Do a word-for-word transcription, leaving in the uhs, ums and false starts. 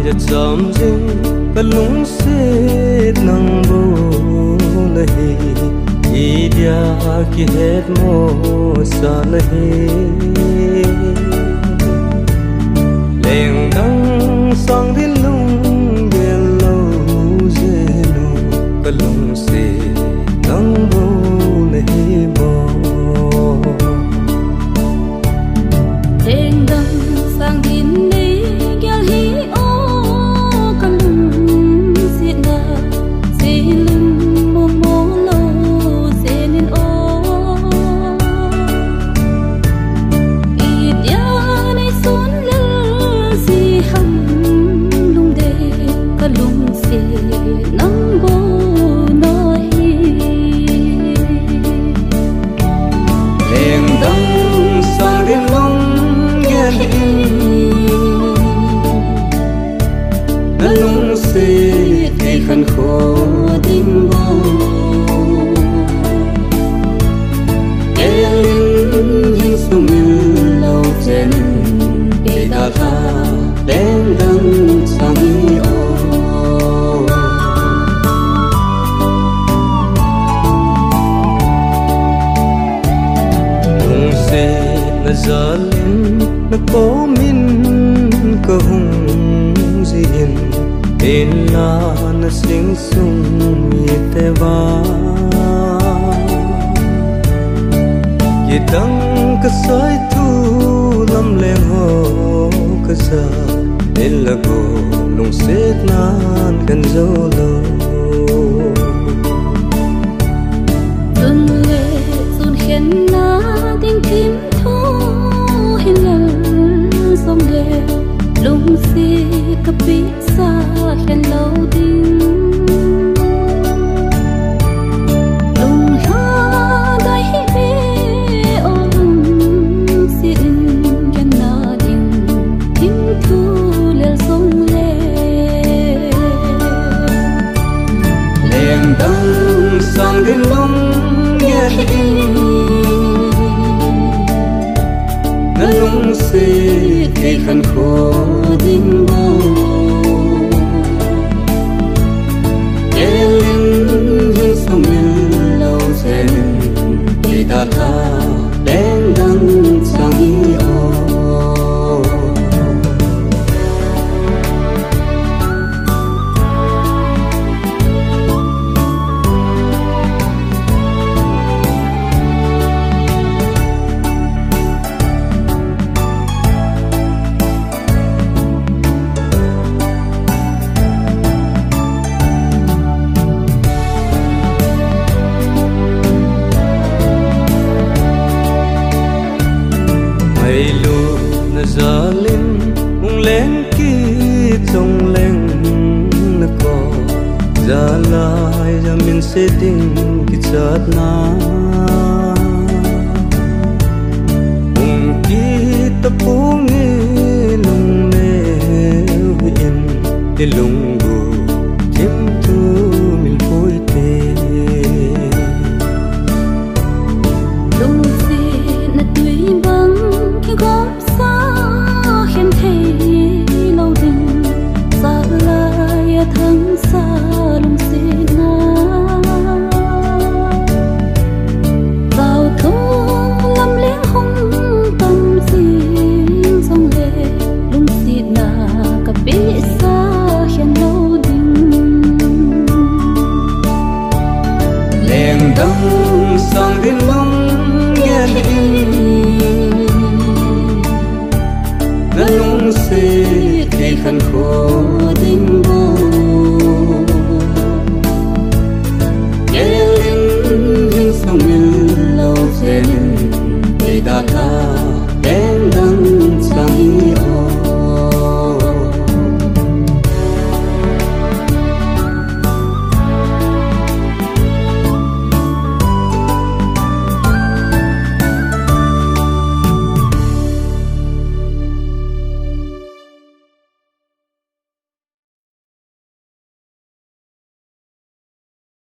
Jacham jing ka lungset nang bou nahi, idia kihet mo sa nahi. Lengdang sang din lunggel lou jeng u, ka lungset nang bou nahi bou. Lengdang sang din nei gel hi o, ka lungsetna, seilim momo lou jeng in o. Idia nei sun lel ji ham, lungdei ka lungset nang bou nahi. Lengdang sang din lunggel in, na lungset kei khankho ding bou. Gel in hin sumil lou jeng in, kei dalha lengdang sang hi o. Lungsetna jal in na kom in ka hung jin, in a na sing sung mite vang. Kidang ka soi thu lamleng ho ka ja, in la go lungsetnan kan jou lou. Tun le tun khen na ding thim thu hin lal jong le, lungset ka pi sa khen lou ding. Lunglha dai hi ve o, lungset in khen na ding thim thu lel jong le. Lengdang sang din lunggel in, na lungset kei khankho ding bou. Gel in hin sumil lou jeng in, kei dalha lengdang sang hi o. Ngailutna jal in hung leng kit jong leng, na kom jalai a min se ding kichatna. Hung kit tapong e, lungneo hih in, i lunggel thim thu mil poi te. Lungsetna tui bang kigom sa khen thei lou ding, sa lai a thang sa lungsetna. Tao thum lamleng hung tam jing jong le, lungsetna ka pi sa khen lou ding. Lengdang sang din lunggel in, na lungset kei khankho ding